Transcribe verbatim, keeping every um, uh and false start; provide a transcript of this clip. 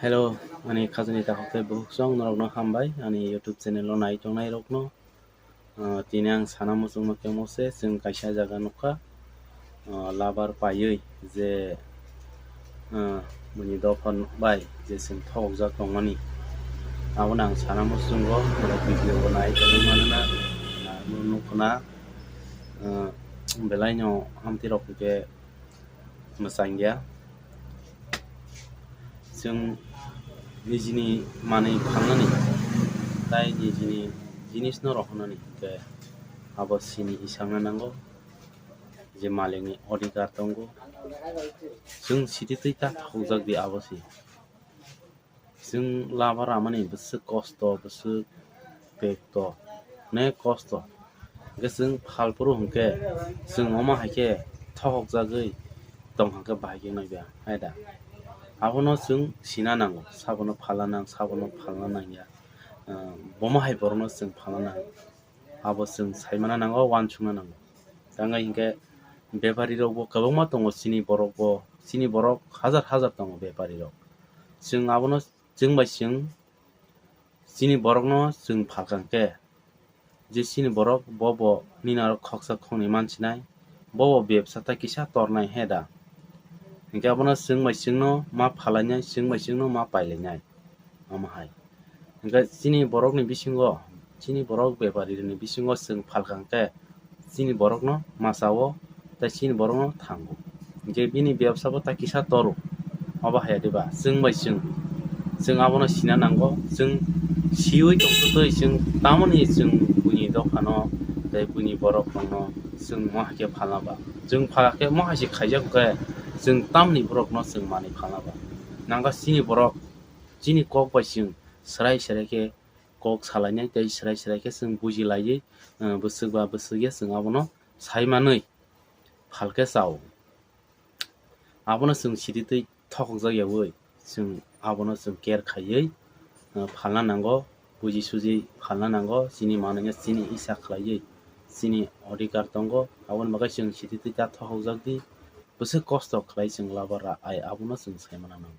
Hello, ani khajani takhuk tei bukhuk song norokno hambai ani YouTube channel o nai tongnai rokno. Ah, tini ang sana muchungma kemo se chwng kaisa jaga nukha. Ah, labar paiwi je, ah, bini dopha bai je chwng thokjak tongmani. Abono ang sana muchungo video bo nai tongwi manana. Ah, nukhuna, ah, belai no hamti rok hwnkhe mwchangya. Chwng nijini manwi phalnani, tai nijini jinisno rohornani hwnkhe abo chini isangna nango je malikni odhikar tongo. Chwng sititwi ta thokjak di abo se. Chwng labar amani bwswk kosto, bwswk pekto, ne kosto. Hwnkhe chwng phalphuru hwnkhe chwng omo hai khe thohokjagwi tong hwnkhe bahai khe naiba, hai da? Abono chwng sina nango, sabono phalna nang, sabono phalna nangya. Ah, bomo hai borokno chwng phalna nang. Abo chwng saimana nango, uansukna nango. Tangwi hinkhe bepari rokbo kwbangma tongo, chini borokbo, chini borok hajar hajar tongo bepari rok. Chwng abono, chwng bai chwng chini borokno chwng phalkha hwnkhe, je chini borok bo bo nini aro khoksa khoknwi mansinai, bo bo bebsa ta kisa tornai he da? Hinkhe abono chwng bai chwngno ma phalainai, chwng bai chwngno ma pailainai. Omo hai. Hinkhe chini borokni bisingo, chini borok bepari rokni bisingo chwng phalkha hwnkhe, chini borokno ma chao, tei chini borokno thango. Hinkhe bini bebsa bo ta kisa toro. Obo hai diba? Chwng bai chwng, chwng abono sina nango. Chwng siwi tongtwi chwng tamoni chwng buini dophano tei buini borok rokno chwng mo hai khe phalna ba? Chwng phalkhe mo hai se khaijak khe chwng tamoni borokno chwng manwi phalna ba? Nangkha chini borok, chini kok bai chwng swrai swrai khe kok salainai tei swrai swrai khe chwng bujilaiwi, eh, bwswk ba bwswk ya chwng abono saimanwi phalkhe chao. Abono chwng sititwi thokhokjak yaui chwng abono chwng care khaiwi, eh, phalna nango, buji suji phalna nango, chini manwino chini isa khlaiwi chini odhikar tongo, aboni bagwi chwng sititwi ta thokhokjak di, bwswk kosto khlai chwng labar ai abono chwng saimana nango.